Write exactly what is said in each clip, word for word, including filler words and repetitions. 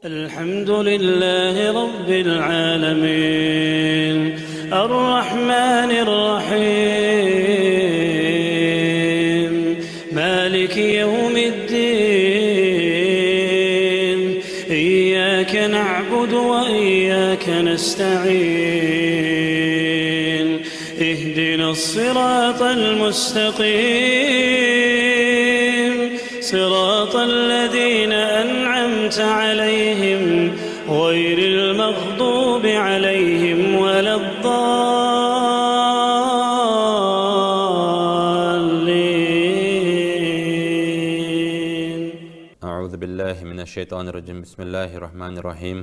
الحمد لله رب العالمين، الرحمن الرحيم، مالك يوم الدين، إياك نعبد وإياك نستعين، اهدنا الصراط المستقيم، صراط الذين أنعمت عليهم غير المغضوب عليهم ولا الضالين. أعوذ بالله من الشيطان الرجيم. بسم الله الرحمن الرحيم.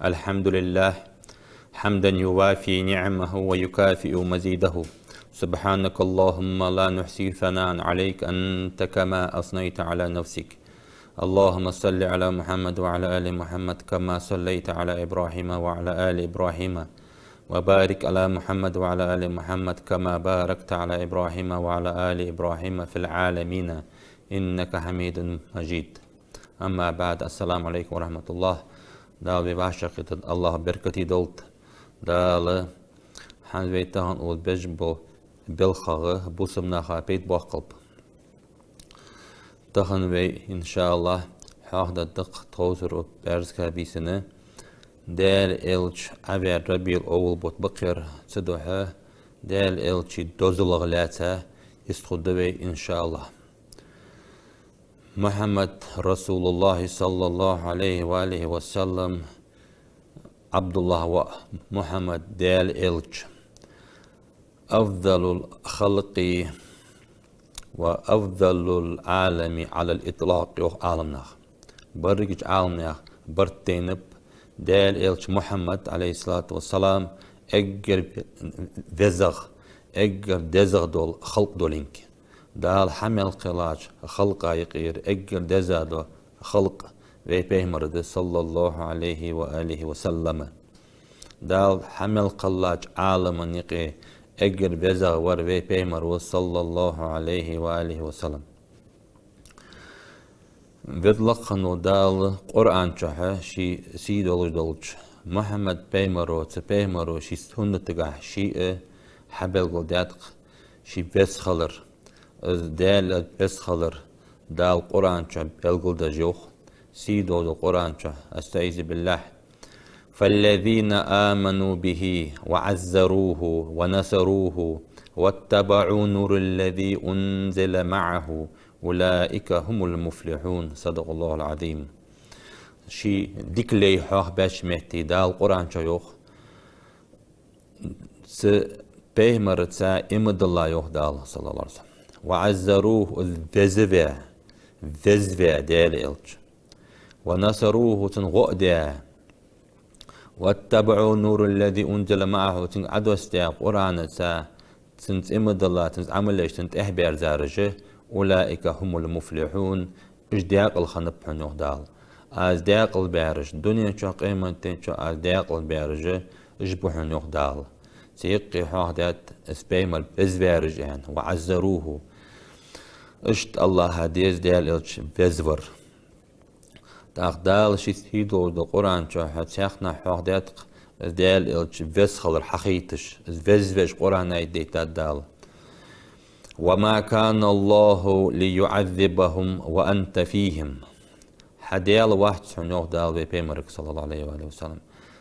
الحمد لله، حمدا يوافي نعمه ويكافئ مزيده. سبحانك اللهم لا نحصي ثناء عليك أنت كما أثنيت على نفسك. اللهم صل على محمد وعلى آل محمد كما صليت على إبراهيم وعلى آل إبراهيم، وبارك على محمد وعلى آل محمد كما باركت على إبراهيم وعلى آل إبراهيم في العالمين إنك حميد مجيد. أما بعد، السلام عليكم ورحمة الله. Дала вай вӀашагӀкхетар АллахӀа беркате долда. Дала хӀанз вай тахан оалаш бола белхагӀа бусалба наха пайда боаккхалба. Тахан вай, иншааллахӀ, хьоахадаьд-кх тховсара бӀаьрзкача бийсанна Даьла Элча Ӏоваьр РабиӀул-Аввал бутт ба-кх ер, цудухьа Даьла Элчан дозалагӀа лаьца йистхургда вай, иншааллахӀ. محمد رسول الله صلى الله عليه وآله وسلم، ӀабдуллахӀа воӀ Мухьаммад Даьла Элча. أفضل الخلق وأفضل العالم على الإطلاق, йоах Ӏаламнаха. Берригача Ӏаламнаьха барт тайнаб Даьла Элча Мухьаммад, عليه الصلاة والسلام, эггара везагӀа, эггара дезагӀа дола халкъ долга. Дала хьа мел кхеллача халкъа юкъера эггара деза дола халкъ вай Пайхамар да, صلى الله عليه وآله وسلم. Дала хьа мел кхеллача Ӏаламий юкъе эггара везагӀа вар вай Пайхамар ва, صلى الله عليه وآله وسلم. Веза-Лакха хинна вола Дала Къуръан чу ший сий долаш долча Мухьаммад пайхамаро, цу пайхамаро ший суннатагахьа ший а хьабелгалдаьд-кх ший веза хилар. Из Даьла веза хилар Дала Къуръан чу белгалдеш йоах, сий долча Къуръан чу, أستعيذ بالله: فالذين آمنوا به وعزروه ونصروه واتبعوا النور الذي أنزل معه أولئك هم المفلحون. صدق الله العظيم. Ший дика лай хьоахабаьча метте Дала Къуръан чу йоах, цу пайхамарца иман дилла, йоах Дала, صلى الله عليه وسلم. وعزروه, из везаваь, везаваь Даьла Элча. ونصروه, цунна гӀо а даь. واتبعوا النور الذي أنزل معه, цунга Ӏодоссадаь Къуръанаца, цунца иман дилла, цунца Ӏамал еш, цунна тӀехьабаьрзараш, أولئك هم المفلحون, уж даькъала хиннаб хьона, йоах Дала. Аз даькъалбаьраш, дунен чу, къематден чу аз даькъалбаьраш, уж ба хьона, йоах Дала. Цу юкъе хьоахадаьд из пайхамар везаваьраш аьнна, وعزروه. Иштта АллахӀа деза Даьла Элча везавар. ТӀаккха Дала ший сий долаш долча Къуръан чу цхьаннахьа хьоахадаьд-кх из Даьла Элча веза хилар хьахайташ, из везавеш Къуръан аят дайтад Дала. وما كان الله ليعذبهم وأنت فيهم. Хьа Даьла вац хьона, йоах Дала вай пайхамарга, صلى الله عليه وآله وسلم.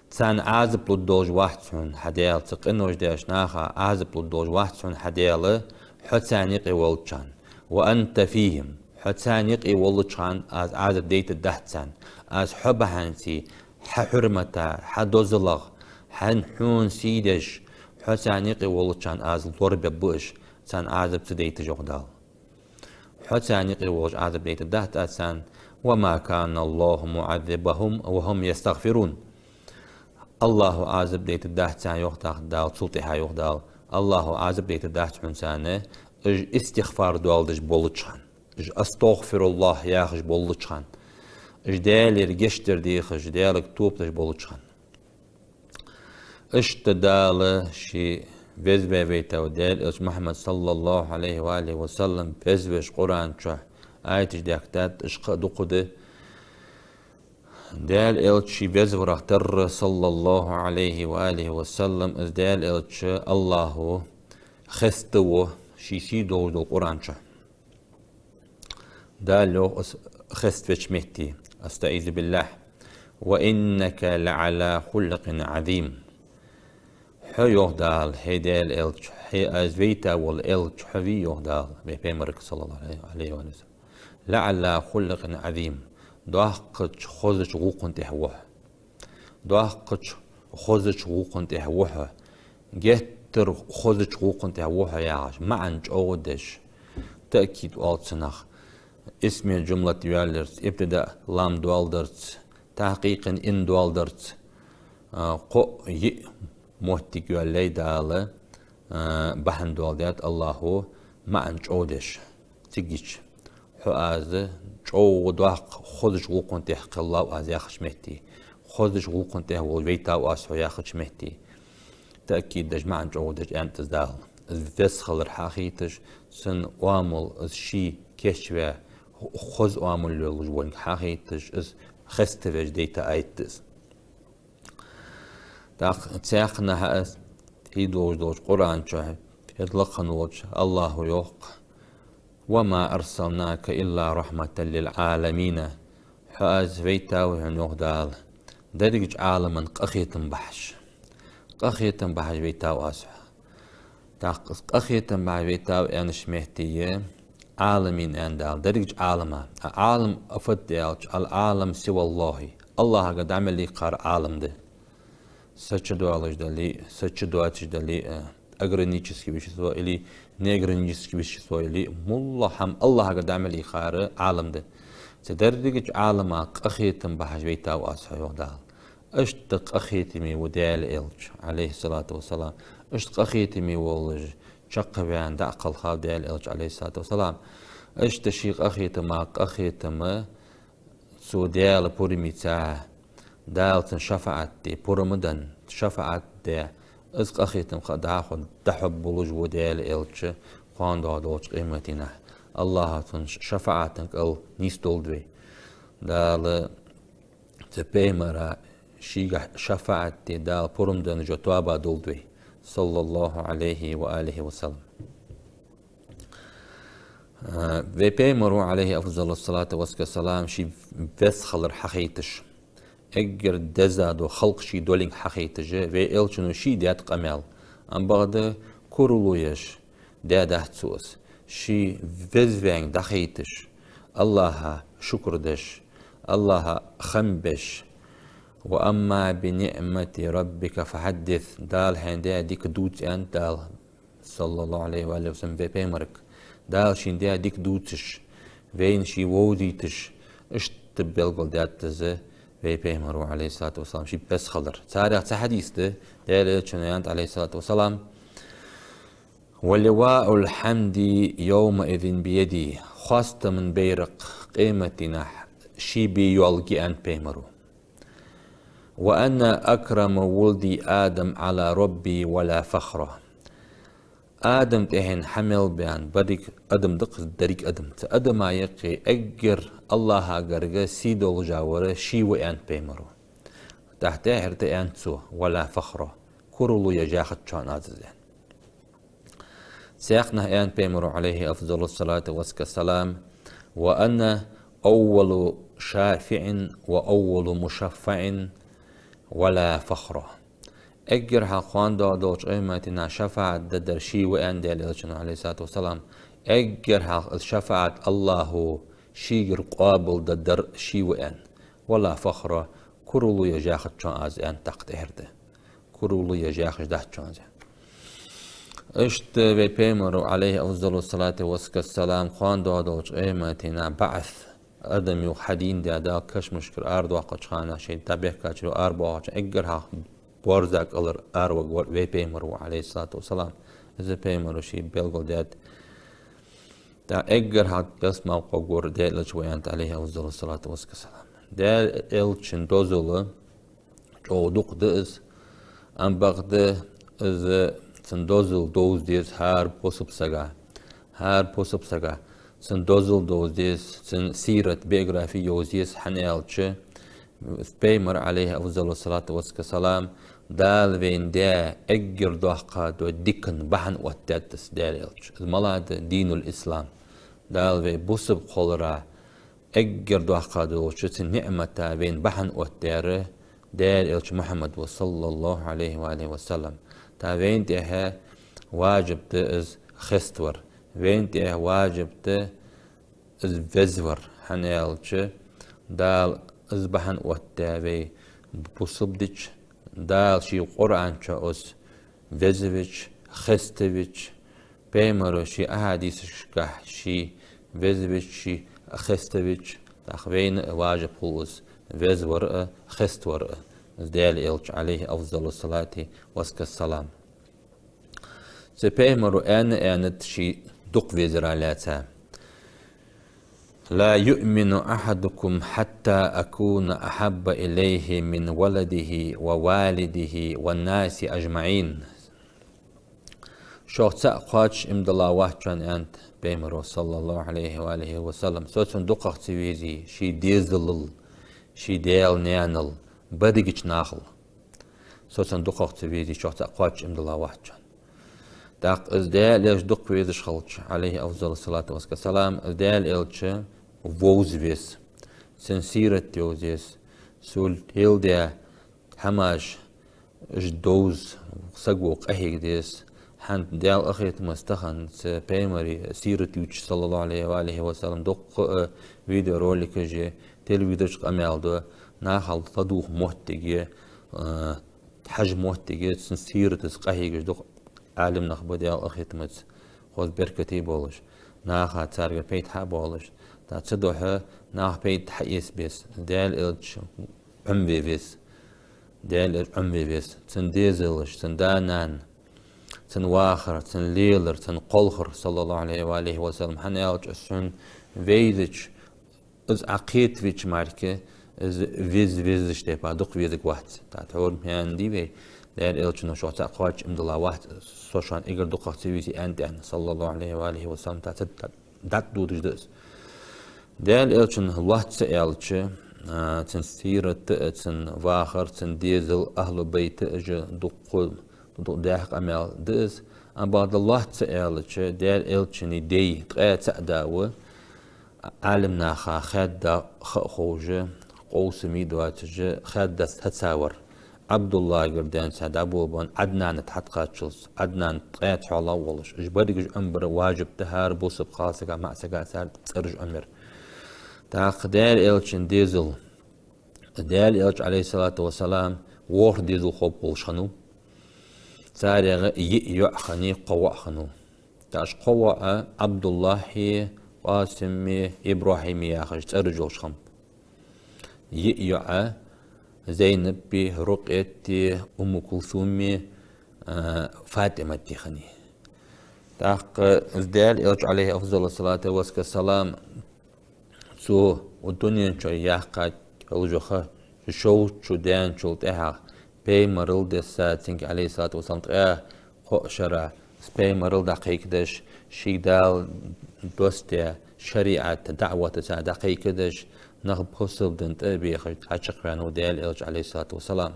Царна Ӏазап лургдолаш вац хьона хьа Даьла, цу къинош деча наха Ӏазап лургдолаш вац хьона хьа Даьла, хьо царна юкъе волча хана. وأنت فيهم. Хьо царна юкъе волча хана аз Ӏазап дайтаргдац царна. Аз хьо бахьанца, хьа хьурмата, хьа дозалагӀа, хьа, хьона сий деш, хьо царна юкъе волча хана аз лорабергба уж, царна Ӏазап ца дайташ, йоах Дала. Хьо царна юкъе волаш Ӏазап дайтаргдац аз царна. وما كان الله معذبهم وهم يستغفرون. АллахӀа Ӏазап дайтаргдац царна, йоах тӀаккха Дала, цул тӀехьа йоах Дала: АллахӀа Ӏазап дайтаргдац хьона царна, уж истигъфар доаладеш болча хана, уж أستغفر الله яхаш болча хана, уж Даьлагара гешт дар дехаш, Даьлага тоба деш болча хана. Иштта Дала ший везаваь вайтав Даьла Элча Мухьаммад, صلى الله عليه وآله وسلم, везавеш Къуръан чу аяташ даьхкад, уж кхы а дукха да. Даьла Элча ший веза варах тарра, саллаллахӀу Ӏалайхи ва алихи ва саллам, из Даьла Элча АллахӀо хеставу ший сий долаш долча Къуръан чу. Дала йоах из хеставеча метте: أستعيذ بالله: وإنك لعلى خلق عظيم. Хьо, йоах Дала, хӀай Даьла Элча, хӀай Аз вайта вола Элча, хьо вий, йоах Дала, вай пайхамарга, саллаллахӀу Ӏалайхи ва саллам, لعلى خلق عظيم, доккхача хозача гӀулакха тӀа ва хьо. Доккхача хозача гӀулакха тӀа ва хьо, геттара хозача гӀулакха тӀа ва хьо яхаш, маӀан чӀоагӀа деш, таъкид оал цунах, исме жумлат йоалларца, ибтидаъ лам доаладарца, тахькъикъа ин доаладарца, а, кхо-йиъ моттиг йоаллай Дала, а, бахьан доаладаьд АллахӀо, маӀан чӀоагӀа деш. Цигача: хьо Аз чӀоагӀа доккха хозача гӀулакха тӀа кхеллав Аз яхача метте, хозача гӀулакха тӀа волаш вайтав Аз хьо яхача метте, таъкид деш, маӀан чӀоагӀа деш аьннад из Дала. Из веза хилар хьахайташ, цун оамал, из ше кийчваь, хоза оамал йолаш волга хьахайташ, из хеставеш дайта аят да из. ТӀаккха цхьаннахьа из сий долаш долча Къуръан чу, хӀаьта лакха волча АллахӀо йоах: وما أرسلناك إلا رحمة للعالمين. Хьо Аз вайтав хьона, йоах Дала, дерригача Ӏаламан къахетам бахьаш. Къахетам бахьаш вайтав Аз хьо. ТӀаккха из къахетам бахьаш вайтав аьннача метте Ӏаламин аьнна Дала, дерригача Ӏалама. А Ӏалам фуд аьлча, العالم سوى الله, АллахӀагара дӀа мел йийкхар Ӏалам да. Са чу долаш дале а, са чу доацаш дале а, ограниченное вещество или неограниченное вещество или моллагӀа хӀама АллахӀагара дӀа мел йийкхар Ӏалам да. Цу дерригача Ӏалама къахетам бахьаш вайтав Аз хьо, йоах Дала. Иштта къахетаме ва Даьла Элча, Ӏалайхи ссалату вассалам. Иштта къахетаме волаш, чакхваьнна дӀакхелхав Даьла Элча, Ӏалайхи ссалату вассалам. Иштта ший къахетама къахетам, цо Даьла пурамца, Дала цунна шафаӀат де, пурам денна, шафаӀат даь, из къахетам ха дӀахо дӀахьоргболаш ва Даьла Элча кхоана доагӀа долча къематдийнахьа. АллахӀа цунна шафаӀата кӀал нийсдолда вай. Дала цу пайхамара шийгахьа шафаӀат де, Дала пурам денна жо тоабадолда вай, саллаллахӀу Ӏалайхи ва алихи ва саллам. А, вай пайхамара, Ӏалайхи афзалу ссалату вассалам, ший веза хилар хьахайташ, эггара деза дола халкъ ший долга хьахайташ, вай Элчано ший даьд къамаьл, ам бакъда курал еш даьдац цо из. Ший везаваьнга дӀахайташ, АллахӀа шукр деш, АллахӀа хам беш, وأما بنعمة ربك فحدث, Дала хьайна даь дика дувца, аьннад Дала, саллаллахӀу Ӏалайхи ва алихи ва саллам, вай пайхамарга. Дала шийна даь дика дувцаш, вайна ше вовзийташ, иштта белгалдаьд из вай пайхамара, Ӏалайхи ссалату вассалам, ший веза хилар. Царех цхьа хьадис да, Даьла Элчано аьннад, Ӏалайхи ссалату вассалам: ولواء الحمد يومئذ بيدي, хоастама байракх къематдийнахьа ший бе йолга я, аьннад пайхамара. وأنا أكرم ولد آدم على ربي ولا فخر. Адама тӀехьен хьа мел баьнна беррига адам да-кх из, деррига адам. Цу адама юкъе эггара АллахӀа гарга сий долаш вар ше ва, аьннад пайхамара. ТӀаккха тӀехьара тӀа аьннад цо: ولا فخر, курал еш яхац хьона аз из, аьнна. Цхьаннахьа аьннад пайхамара, Ӏалайхи афзалу ссалату вассалам: وأنا أول شافع وأول مشفع ولا فخر. Эггара хьалха кхоана доагӀа долча къематдийнахьа шафаӀат дергдар ше ва, аьннад Даьла Элчано, Ӏалайхи ссалату вассалам. Эггара хьалха из шафаӀат АллахӀо шийгара къоабалдергдар ше ва, аьнна. ولا فخر, курал еш яхац хьона аз, аьннад тӀаккха тӀехьара тӀа. Курал еш яхаш дац хьона аз. Иштта вай пайхамара, Ӏалайхи афзалу ссалату вассалам, кхоана доагӀа долча къематдийнахьа баӀс, адам юха хьадийна даь Дала кашамашкара арадоаккхача хана, шоай дӀабехкача арабоагӀача, эггара хьалха борза кӀалхара араваргвар вай пайхамар ва, Ӏалайхи ссалату вассалам. Из пайхамара ше белгалдаьд. ТӀаккха эггара хьалха ялсмала кхоаргвар Даьла Элча ва, аьннад, Ӏалайхи афзалу ссалату вассалам. Даьла Элчан дозал чӀоагӀа дукха да из. Ам бакъда из, цун дозал довза деза хӀара бусалба сага. ХӀара бусалба сага цун дозал довза деза, цун сират, биографи йовза еза, хӀана аьлча, Пайхамар, Ӏалайхи афзалу салату ва салам, Дала вайна даь эггара доккха дола дикан бахьан оттадаьд из Даьла Элча. Из ма ладий динул ислам. Дала вай бусалба хилара эггара доккха долча цу ниӀмата вайна бахьан оттадаьр Даьла Элча Мухьаммад ва, саллаллаху Ӏалайхи ва алихи ва саллам. ТӀаккха вайна тӀехьа важиб да из хеставар. Вайна тӀехьа важиб да из везавар, хӀана аьлча Дала из бахьан оттадаь вай бусалба дича, Дала ший Къуръан чу из везавича, хеставича, Пайхамара ший ахьадисашкахь ший везавича, ший хеставича, тӀаккха вайна а важиб хул из везавар а, хеставар а, из Даьла Элча, Ӏалайхи афзалу салати ва салам. Цу Пайхамара аьнна, аьннад ший дукха везара лаьца: «لا يؤمن أحدكم حتى أكون أحب إليه من ولده ووالده والناس أجمعين». Шух цаӀ кхоачаш иман дилла вац шоана, аьннад Пайхамара, саллаллаху Ӏалайхи ва алихи ва саллам, со цунна дукхагӀа ца везе ший дезалал, ший даьла-наьнал, берригача нахал. Со цунна дукхагӀа ца везе шух цаӀ кхоачаш иман дилла вац шоана. ТӀаккха из Даьла Элча дукха везаш хилча, Ӏалайхи афзалу салату ва салам, из Даьла Элча вовза веза, цун сират йовза еза, цо леладаь хӀамаш, уж довза, саго къахьега деза. ХӀанз Даьла къахетамца тахан цу Пайхамара сират йовча, саллаллаху Ӏалайхи ва алихи ва саллам, дукха а видеороликаш я, телевизора чу къамаьл ду, нахал ладувгӀа моттиг я, а, хьажа моттиг я, цун сиратаца къахьегаш дукха Ӏалимнах ба, Даьла къахетамца, хоза беркате болаш, наха царгара пайда хьа а болаш. ТӀаккха цудухьа наха пайда хьаэца беза, Даьла Элча Ӏомаве веза. Даьла Элча Ӏомаве веза. Цун дезалаш, цун да-нана, цун вахар, цун лелар, цун кхалхар, саллаллаху Ӏалайхи ва алихи ва саллам, хӀана аьлча из шоана вайзача, из Ӏа кхетавича мара, из веза везача тайпара дукха везаргвац. ТӀаккха тхьовра хӀанз дий вай, Даьла Элчано шух цаӀ кхоачаш иман дилла вац со шоана эггара дукхагӀа ца везе аьнна-аьнна, саллаллаху Ӏалайхи ва алихи ва саллам, тӀаккха цу дӀатӀадодаш да из. Даьла Элчан лоацца аьлча, а, цун сират а, цун вахар, цун дезал, ахӀлу байт а, уж дукха, дукха даьха къамаьл да из. Амма бакъда лоацца аьлча, Даьла Элчан даьй ткъаь цаӀ да ва, Ӏалимнаха хаьдда ха а ховш, къовсаме доацаш, хаьдда сацавар. Ӏабдуллахьагара даьнна цхьа дӀаболабенна Ӏаднана тӀа хьатӀакхаччалца, Ӏаднан ткъаь цхьоалагӀа волаш. Уж берригаш Ӏомабар важиб да хӀара бусалба кхалсага, маӀа сага цар цӀераш Ӏомаяр. ТӀаккха Даьла Элчан дезал, Даьла Элча, Ӏалайхи салату ва салам, ворхӀ дезалхо болаш хиннав. Царех йиъ йоӀ хиннай, кхо воӀ хиннав. ТӀаккха уж кхо воӀ Ӏабдуллахьи, Къасими, ИбрахӀими яхаш цӀераш йолаш хиннаб. Йиъ йоӀ Зайнапи, Рукъяти, Умму Кулсуми, а, ФатӀимати хиннай. ТӀаккха из Даьла Элча, Ӏалайхи афзалу салату ва салам, цо укх дунен чу яьккхача хьалхашка, шовзткъа шу даьнначул тӀехьагӀа, пайхамарал десса цунга, Ӏалайхи салату ва салам, ткъаь кхо шера из пайхамарал дӀакхайкадеш, ший Дала доссадаь шариӀат, даӀват цар дӀакхайкадеш, нах бусалба дина тӀа а бехаш, хьачакхваьннав Даьла Элча, Ӏалайхи салату ва салам.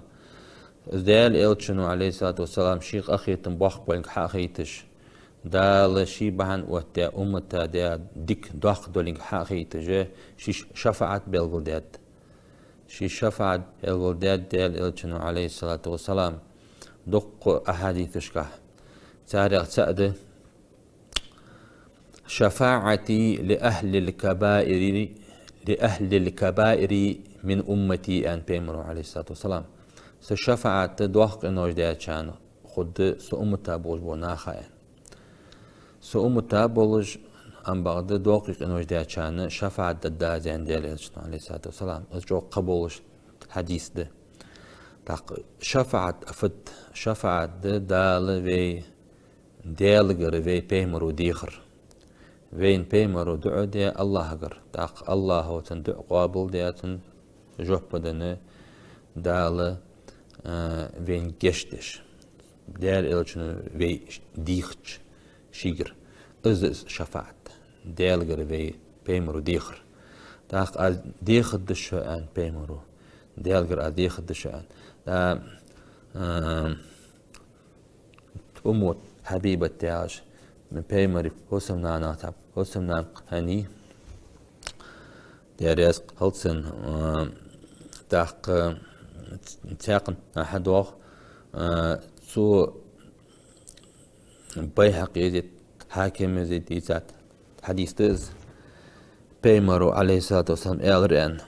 Из Даьла Элчано, Ӏалайхи салату ва салам, ший къахетам боккха болга хьа а хайташ, Дала ший бахьан оттадаь уммата даь дика доккха долга хьа а хайташ, ший ш-, шафаӀат белгалдаьд. Ший шафаӀат белгалдаьд Даьла Элчано, Ӏалайхи салату ва салам, дукха ахьадисашкахь. Царех цаӀ да: «شفاعتي لأهل الكبائر، لأهل الكبائر من أمتي», аьннад пайхамара, Ӏалайхи салату ва салам. Са шафаӀат доккха къинош даьчарна хургда, са уммата болаш болча наха, аьнна. Са уммата болаш, амма бакъда доккхий къинош даьчарна шафаӀат дергда аз, аьннад Даьла Элчано, Ӏалайхи салату ва салам. Из чӀоагӀа кхы болаш хьадис да. ТӀаккха шафаӀат фуд? ШафаӀат да Дала вай Даьлагара вай пайхамаро дехар. Вайна пайхамаро дуӀа даь АллахӀагара. ТӀаккха АллахӀо цун дуӀа къоабалдаь, цунна жоп денна Дала, а, вайна гешт деш. Даьла Элчано вай дийхача шийгара. Из да шафаӀат. Даьлагара вай пайхамаро дехар. ТӀаккха аз дехаргда шо, аьннад пайхамаро. Даьлагара аз дехаргда шо аьнна. ТӀаккха, а, Умму Хьабибат яхаш, пайхамара хӀусамнана, цхьа хӀусамнана хиннай. Даьла раьза хилва цунна, а, тӀаккха цхьаькханахьа доагӀа, а, цо Байхьакъийс а, Хьакимас а дийцад хьадис да из. Пайхамара, Ӏалайхи ссалату вассалам, аьлар аьнна: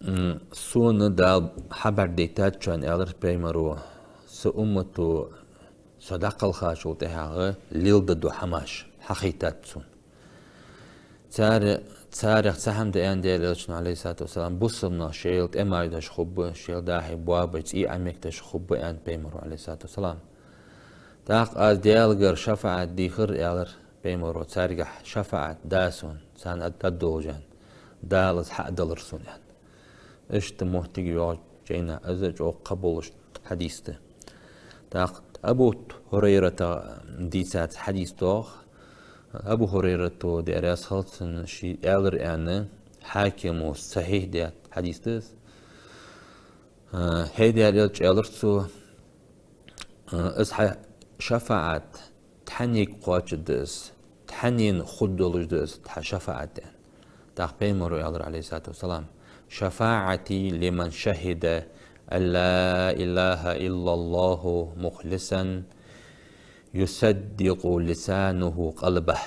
«М, сона Дала хабар дайтад шоана, — аьлар пайхамара, — са уммато со дӀакхалхачул тӀехьагӀа леладергдола хӀамаш хьахайтад сона. Цар-, царех цхьа хӀама да, — аьнна, Даьла Элчано, Ӏалайхи ссалату вассалам, — бусалба нах шоайла тӀемаш деш хургба, шоайла дӀахьа боабеш, цӀий Ӏометташ хургба», — аьннад пайхамара, Ӏалайхи ссалату вассалам. «ТӀаккха аз Даьлагара шафаӀат дийхар, — аьлар пайхамара, — царгахьа шафаӀат да сона, царна а дӀадолаш, — аьнна. — Дала из хьадалар сона», — аьнна. Иштта моттиг йоагӀа жайна, из чӀоагӀа кхаъ болаш хьадис да. ТӀаккха Абу ХӀурайрата дийцад хьадис доагӀа. Абу ХӀурайрата, Даьла раьза хилва цунна, ше аьлар аьнна, Хьакима сахьихь даьд хьадис да из. А, хӀай Даьла Элча, — аьлар цо, — а, из хьа шафаӀат тхьанега кхоачаргда из, тхьанена хургдолаш да из хьа шафаӀат, — аьнна. ТӀаккха пайхамара аьлар, Ӏалайхи ссалату вассалам: «شفاعتي لمن شهد أن لا إله إلا الله مخلصا يصدق لسانه قلبه».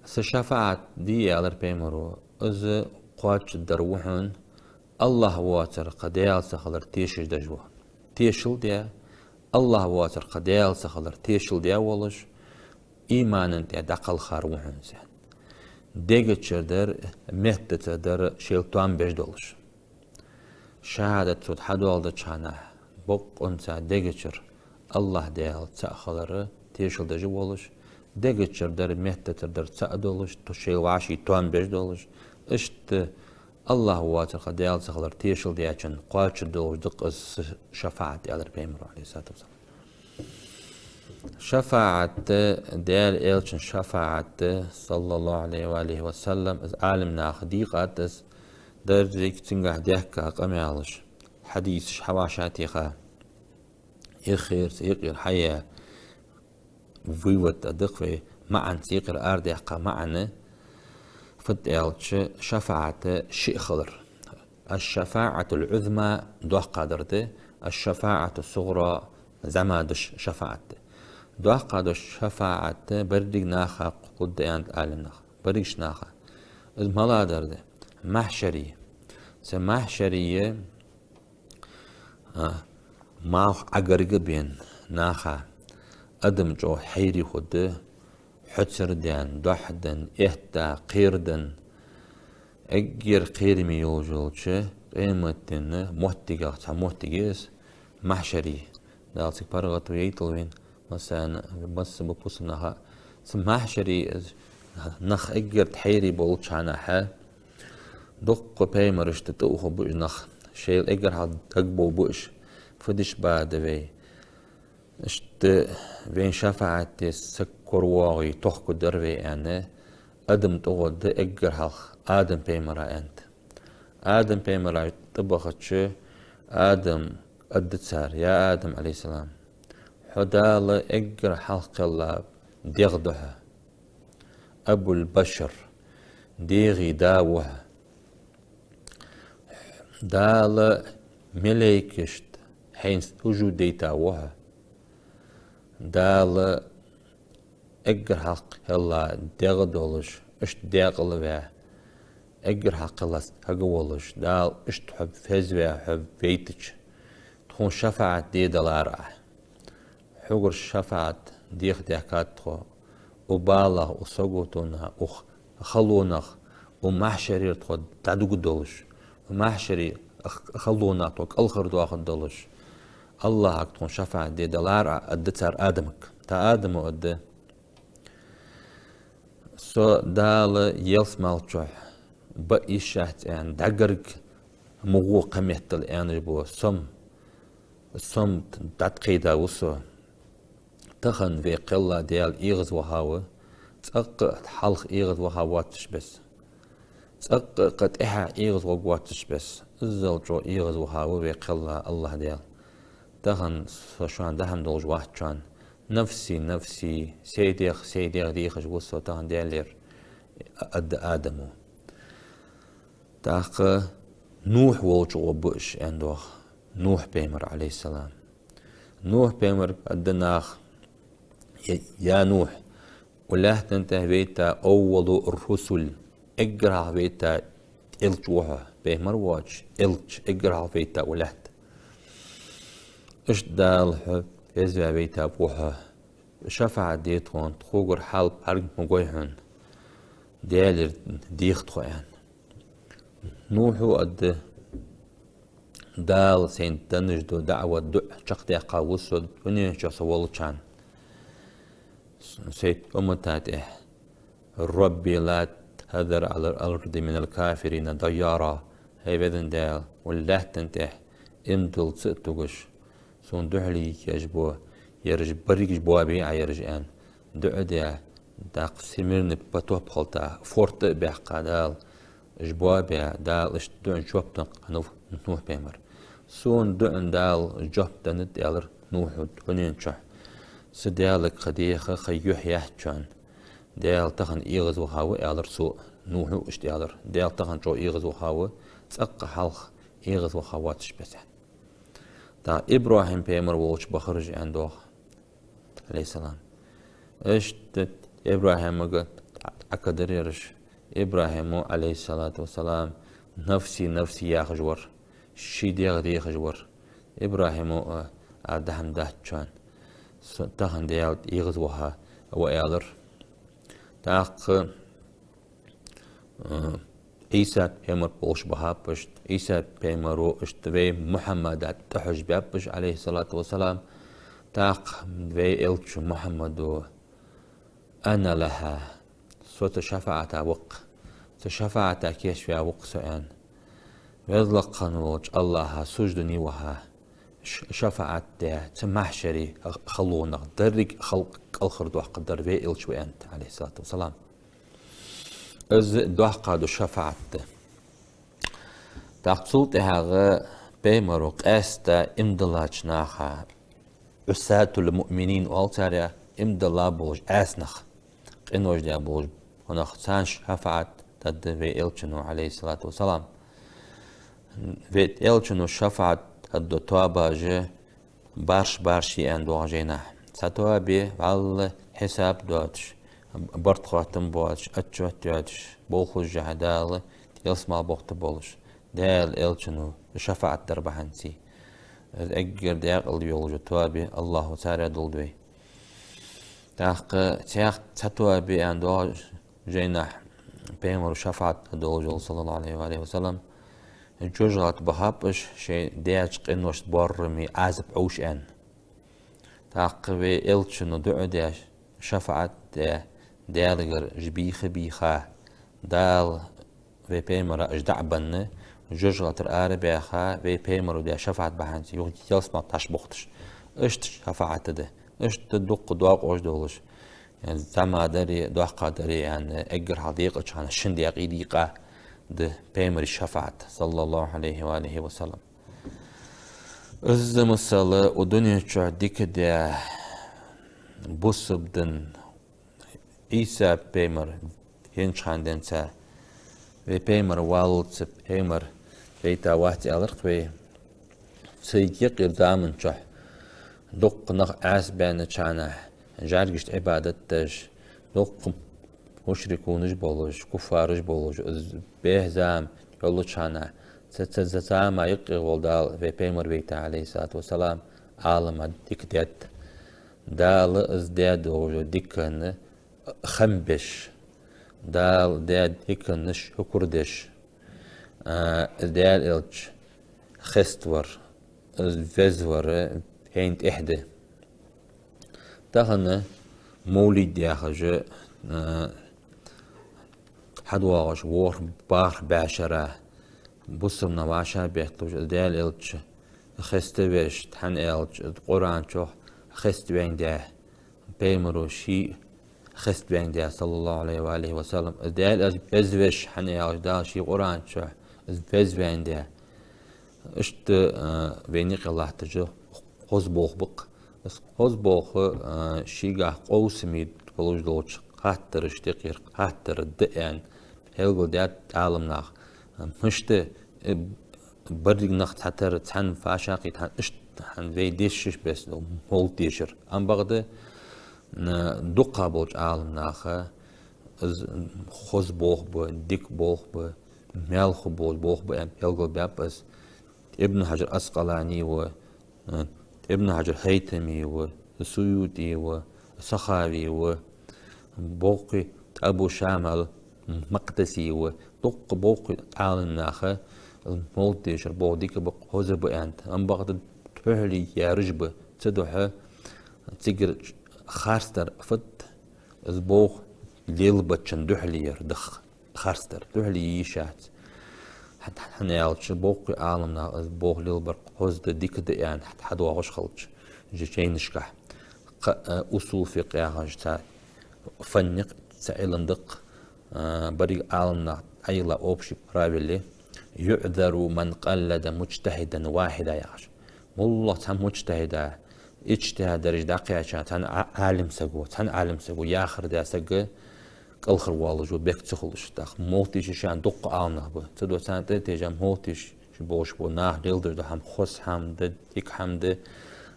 Са шафаӀат дий, — аьлар пайхамара, — из кхоачаргдар ва хьона, АллахӀ воацар кхы Даьла ца хилар тешаш деш ва. Тешал де, АллахӀ воацар кхы Даьла ца хилар тешал де волаш, имана тӀа дӀакхалхар ва хьона из, — аьнна. — Дега чура дар, метта ца дар шоайла тоам беш долаш. Шахьадат сурт хьадоаладеча хана бокъонца дега чура АллахӀ Даьла цаӀ хилар тешал деш волаш, дега чура дар, метта ца дар цаӀ долаш, то шоайла вӀаший тоам беш долаш, иштта АллахӀ воацар кхы Даьла ца хилар тешал дечун кхоачаргдолаш да-кх из са шафаӀат», — аьлар пайхамара, Ӏалайхи ссалату вассалам. ШафаӀат, Даьла Элчан шафаӀат, саллаллахӀу Ӏалайхи ва алихи ва саллам, из Ӏалимнаха дийкъад из, деррига цунгахьа даьхка къамаьлаш, хьадисаш хьавӀашагӀтеха, юххера, юкъера хьаяь вывод а да-кх вай, маӀан, цу юкъера арадаьккха маӀан, фуд аьлча, шафаӀат шиъ хилар. الشفاعة العظمى доккхагӀдар да, الشفاعة الصغرى зӀамагӀа дола шафаӀат да. ДоккхагӀа дола шафаӀат беррига наха хургда аьннад Ӏалимнаха, берригача наха. Из малагӀдар да? Махьшаре. Цу махьшаре, а, малх Ӏогарга бена наха, адам чӀоагӀа хьайра хургда, хьоцар даьнна, духьа даьнна, этта, кхераденна, эггара кхераме йолаш йолча къематдийнахьа моттигах цхьа моттиг я из, махьшаре. Дала цига паргӀато яйталва вайна, массанена, масса ба бусалба наха. Цу махьшаре из нах эггара хьайра болча хана, дукха пайхамарашта тӀаухаргба уж нах, шоайла эггара хьалха дагабовргба уж. Фу деш ба да вай? Иштта вайна шафаӀат де саг коравоагӀе тохкаргдар вай, аьнна, адам тӀагӀоргда эггара хьалха Адам пайхамара, аьннад. Адам пайхамара тӀабахача, Адам, аргда цар: «Я Адам, Ӏалайхи ссалам, хьо Дала эггара хьалха кхелла дегӀ да хьо. Абул-башар, дегӀий да ва хьо. Дала малейкашта хьайна сужуд дайта ва хьо. Дала эггара хьалха кхелла дегӀ долаш, иштта даькъала ваь, эггара хьалха кхелла саг волаш, Дала иштта хьо фезваь, хьо вайтача, тхона шафаӀат де далара Ӏа. Хьогара шафаӀат деха даьхкад тхо, укх балах, укх сагото наха, укх халонах, укх махьшарера тхо дӀадугаш долаш, укх махьшаре, укх халонах тхо кӀалхардоахаш долаш. АллахӀага тхона шафаӀат де далара Ӏа», — аргда цар Адамага. ТӀаккха Адама аргда: «Со Дала ялсмала чу ба йиш яц аьнна, дӀагарга ма гӀо кхы меттел аьнна бола сом, сом дӀатӀакхийда ва со. Тахан вай кхелла Даьла эгӀазвахав, цӀаккха а хьалха эгӀазваха воацаш беса. цӀаккха а кхы тӀехьа эгӀазваргвоацаш бесса, иззал чӀоагӀа эгӀазваха ва вай кхелла АллахӀ Даьла. Тахан со шоана дӀа-хьа долаш вац шоана. Нафси, нафси, сай дегӀ, сай дегӀ дехаш ва со тахан Даьлагара, аргда Адамо. ТӀаккха Нухь волча гӀо ба уж, аьнна доагӀа. Нухь пайхамар, Ӏалайхи ссалам. Нухь пайхамарга аргда наха: «Я, я Нухь, укх лаьттан тӀа вайта аввалу ррусул, эггара хьалха вайта элча ва хьо, пайхамар воацаш, элча, эггара хьалха вайта укх лаьтта. Иштта Дала хьо везаваь вайта ва хьо. ШафаӀат де тхона, тхогара хьал бӀарга ма гой хьона. Даьлагара деха тхо», аьнна. Нухьо аргда: «Дала сайна денна дола даӀват, дуӀа чакхдаьккха ва со дунен чу со волча хана сай уммата тӀа: رب لا تذر على الأرض من الكافرين ديارا». ХӀай везан Даьла, укх лаьттан тӀа иман дилла ца а тугаш, сона духьале еш бола ераш берригаш боабе Ӏа ераш, аьнна, дуӀа даь, тӀаккха всемирный потоп хилийта, форд а баьккха Дала, уж боабаь, Дала иштта дуӀан жоп деннад Нухь пайхамара. Сона дуӀан Дала жоп деннад, аьлар Нухьо дунен чу. Са Даьлага кхы деха, кхы юхь яц шоана. Даьла тахан эгӀазваха ва, аьлар цо, Нухьо иштта аьлар. Даьла тахан чӀоагӀа эгӀазваха ва, цӀаккха хьалха эгӀазваха воацаш бесса. ТӀаккха ИбрахӀим пайхамар волча бахар уж, аьнна доагӀа, Ӏалайхи ссалам. Иштта ИбрахӀимага Ӏакадар ераш. ИбрахӀимо, Ӏалайхи ссалату вассалам, нафси, нафси яхаш вар, ший дегӀ дехаш вар. ИбрахӀимо а, а, дӀа-хьа дац шоана. Со тахан Даьла эгӀазваха ва, аьлар. ТӀаккха Ӏийса пайхамар болаш бахаб уж, Ӏийса пайхамаро иштта вай Мухьаммада тӀахьожабаьб уж, Ӏалайхи ссалату вассалам. ТӀаккха вай элча Мухьаммадо: «أنا لها, со цу шафаӀата ва-кх, цу шафаӀата кийчваь ва-кх со», аьнна. Веза-Лакха волча АллахӀа суждане ваха, ш-, шафаӀат даь, цу махьшаре халонах деррига халкъ кӀалхардоаккхаргдар вай элча ва, аьннад, Ӏалайхи ссалату вассалам. Из доккха да шафаӀат да. ТӀаккха цул тӀехьагӀа пайхамаро къаьстта иман диллача наха, عصاة المؤمنين оал царех, иман дилла болаш Ӏаьса нах, къинош даь болаш нах, царна шафаӀат дергда вай элчано, Ӏалайхи ссалату вассалам. Вай элчано шафаӀат дергда тоабаш барш-барш я, аьнна доагӀа жайнашка. Цхьа тоаба я вӀалла хьисап доацаш, барт-хоаттам боацаш, отчёт йоацаш, болхлой жахьа Дала ялсмала бохийтаргболаш, Даьла элчано шафаӀат дар бахьанца. Из эггара даькъала йолаш йола тоаба я, АллахӀо царех долда вай. ТӀаккха цхьа, цхьа тоаба я, аьнна доагӀа жайнашка, пайхамаро шафаӀат дергдолаш йола, صلى الله عليه وعلى آله وسلم, жожагӀате бахаб уж, шоай даьча къиношта боараме Ӏазап Ӏовш, аьнна. ТӀаккха вай элчано дуӀа даь, шафаӀат даь, Даьлагара уж бийха-бийха, Дала вай пайхамара уж дӀа а бенна, жожагӀатера арабаьха, вай пайхамаро даь шафаӀат бахьанца юха ялсмале тхьашбохийташ. Иштта шафаӀат да, иштта дукха доакъош долаш, зӀамига дарий, доккха дарий, аьнна, эггара хьалха декъача хана шин даькъе дийкъа да пайхамара шафаӀат, صلى الله عليه وعلى آله وسلم. Из масала укх дунен чу дика даь, бусалба дин, Ӏийса пайхамар хиннача хана денз вай пайхамар валлалца пайхамар вайта вац аьлар-кх вай. Цу юкъера заман чу дукха нах Ӏаьса баьннача хана, жӀаргашта Ӏибадат деш, дукха мушрикунаш болаш, куффараш болаш, из бӀеха зама йолча хана, цу, цу, цу зама юкъе вола Дала вай пайхамар вайта, Ӏалайхи ссалату вассалам, Ӏалама дика даьд. Дала из даь долча диканна хам беш, Дала даь диканна шукур деш, а, Даьла элча хеставар, из везавар хьайна тӀехьа да. Тахан мовлид яхаш, а, хьадоагӀаш ворхӀ-бархӀ бӀаь шера бусалба нах вӀашагӀбетталуш, Даьла элча хеставеш, хӀана аьлча Къуръан чу хеставаьнна да, пайхамаро ший хеставаьндаь, саллаллахӀу Ӏалайхи ва алихи ва саллам. Из Даьла из везвеш, хӀана аьлча Дала ший Къуръан чу из везваьндаь. Иштта, а, вайна юкъе латташ хоза болх ба-кх. Из хоза болх, а, шийгахьа къовсаме долаш долча хаттарашта юкъера хаттар да аьнна, белгалдаьд Ӏаламнаха. А, мишта, э, берригаш нах цхьатарра, цхьан вӀашагӀкхийтта хӀама, иштта хӀама вай дешаш бесса дола мовлат дешар. Ам бакъда, н-, дукхагӀболча Ӏаламнаха из хоза болх ба, дика болх ба, маьл хургбола болх ба аьнна белгалбаьб из. Ибн Хьажар Ӏаскъалани ва, э, Ибн Хьажар ХӀайтами ва, СуютӀи ва, Сахави ва, боккхий Абу Шамал Макъдиси ва, дукха боккхий Ӏаламнаха мовлат дешар болх дика ба, хоза ба аьннад. Ам бакъда духьале яьраш ба. Цудухьа цигара харцдар фуд, из болх лелабечун духьале яр да-кх харцдар. Духьале е йиш яц. ХӀа-, хӀана аьлча боккхий Ӏаламнаха из болх лелабар хоза да, дика да аьнна хьадоагӀаш хилча жайнашка. Кхы, э, усул фикъхӀ яхаш цхьа фанн я-кх, цхьа Ӏилма да-кх, э, берригаш Ӏаламнаха Ӏайилла общий правило: «يعذر من قلد مجتهدا واحدا», яхаш. МоллагӀа цхьан муджтахӀида, иджтихӀад даржа дӀакхаьчача цхьан Ӏа-, Ӏалим саго, цхьан Ӏалим саго, яхар даь саг кӀалхарвоалаш ва, бехк ца хулаш. ТӀаккха мовлат дешаш шоана дукха Ӏаламнах ба. Цудухьа царна тӀа тешам, мовлат дешаш болаш бола нах леладеш дола хӀама хоза хӀама да, дика хӀама да.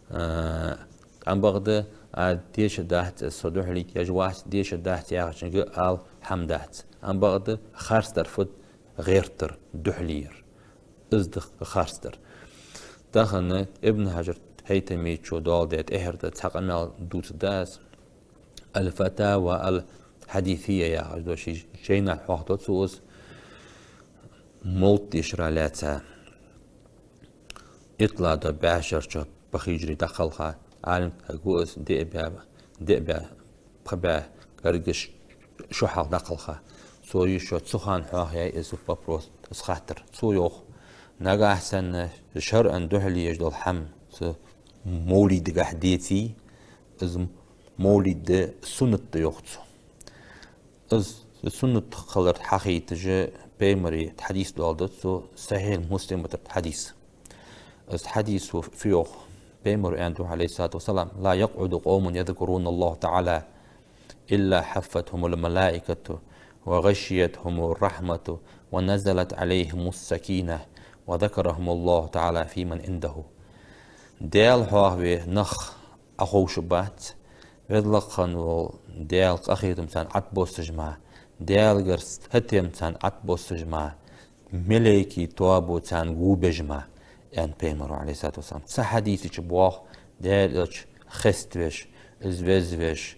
А, ам бакъда, а, дешаргдац, со духьале еш вац, дешаргдац яхачунга ала хӀама дац. Ам бакъда харцдар фуд, гӀертар, духьале яр. Из да харцдар. Тахан Ибн Хьажар ХӀайтамичо доаладаь тӀехьара да цхьа къамаьл дувцаргда аз. «Аль-Фатава аль-Хьадисия» яхаш дола ший жайна хьоахаду цо из, мовлат дешара лаьца. Итлагӏа дола бӀаь шера чу пхи хижри дӀакхелха Ӏалим саг ва из, диъ бӀаь, диъ бӀаь, пхи бӀаь гаргга ш-, шу хьалха дӀакхелха. Цо йиш йола цу хана хьоахаяьй из вопрос, из хаттар. Цо йоах: нагахьа санна шарӀан духьале еш дола хӀама цу мовлидагахьа деце, из мовлид суннат да, йоах цо. Из суннат хилар хьахайташ, Пайхамара хьадис доаладу цо, Сахьихь Муслима тӀа хьадис. Из хьадисо фу йоах? Пайхамара аьннад, Ӏалайхи ссалату вассалам: «لا يقعد قوم يذكرون الله تعالى إلا حفتهم الملائكة وغشيتهم الرحمة ونزلت عليهم السكينة وذكرهم الله تعالى فيمن عنده». Даьла хьоахаве нах Ӏоховшаргбац, Веза-Лакха хинна вола Даьла къахетам царна тӀабоссаш мара, Даьлагара сатем царна тӀабоссаш мара, малейкий тоабо царна гобеш мара, аьннад Пайхамара, Ӏалайхи ссалату вассалам. Цу хьадиса чу боагӀа Даьла Элча хеставеш, из везвеш,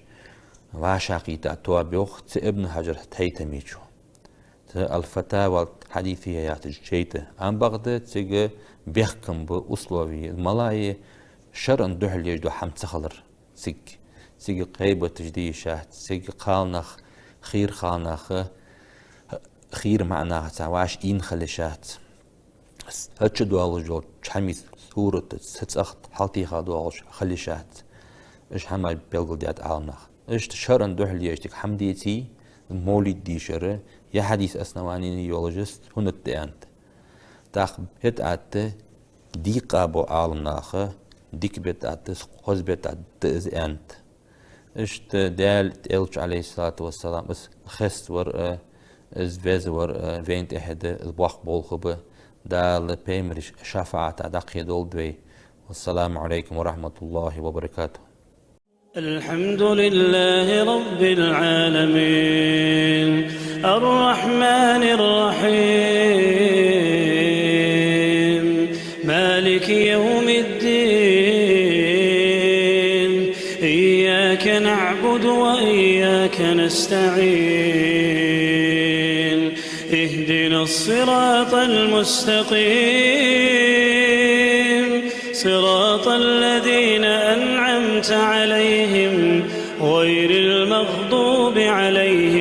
вӀашагӀкхийтта тоаба, йоах цу Ибн Хьажар ХӀайтамичо. Цу «Аль-Фатава аль-Хьадисия» яхача жайна тӀа. Ам бакъда цига бехкам ба, условие, малайи шарӀан духьале еш дола хӀама ца хилар. Цига, цига гӀийбаташ де йиш яц, цига кхалнах, хийра кхалнах, хийра маӀа нахаца вӀаший ийна хила йиш яц. Сачудоалаш йолча хӀамаца, сурата, сацӀахта хьалтӀехьа доалаш хила йиш яц. Уж хӀамаш белгалдаьд Ӏаламнаха. Иштта шарӀан духьале еш дика хӀама деце, мовлид дешар, ер хьадис основани йолаш суннат да аьннад. ТӀаккха бидӀат дийкъа бу Ӏаламнаха, дика бидӀат, хоза бидӀат да из аьннад. Иштта Даьла Элча, Ӏалайхи ссалату вассалам, из хеставар а, из везвар а вайна тӀехьа да, из боккха болх ба. Дала Пайхамара шафаӀата дӀакхедолда вай. والسلام عليكم ورحمة الله وبركاته. الحمد لله رب العالمين، الرحمن الرحيم، مالك يوم الدين، إياك نعبد وإياك نستعين، اهدنا الصراط المستقيم، صراط الذين أنعمت عليهم، غير المغضوب عليهم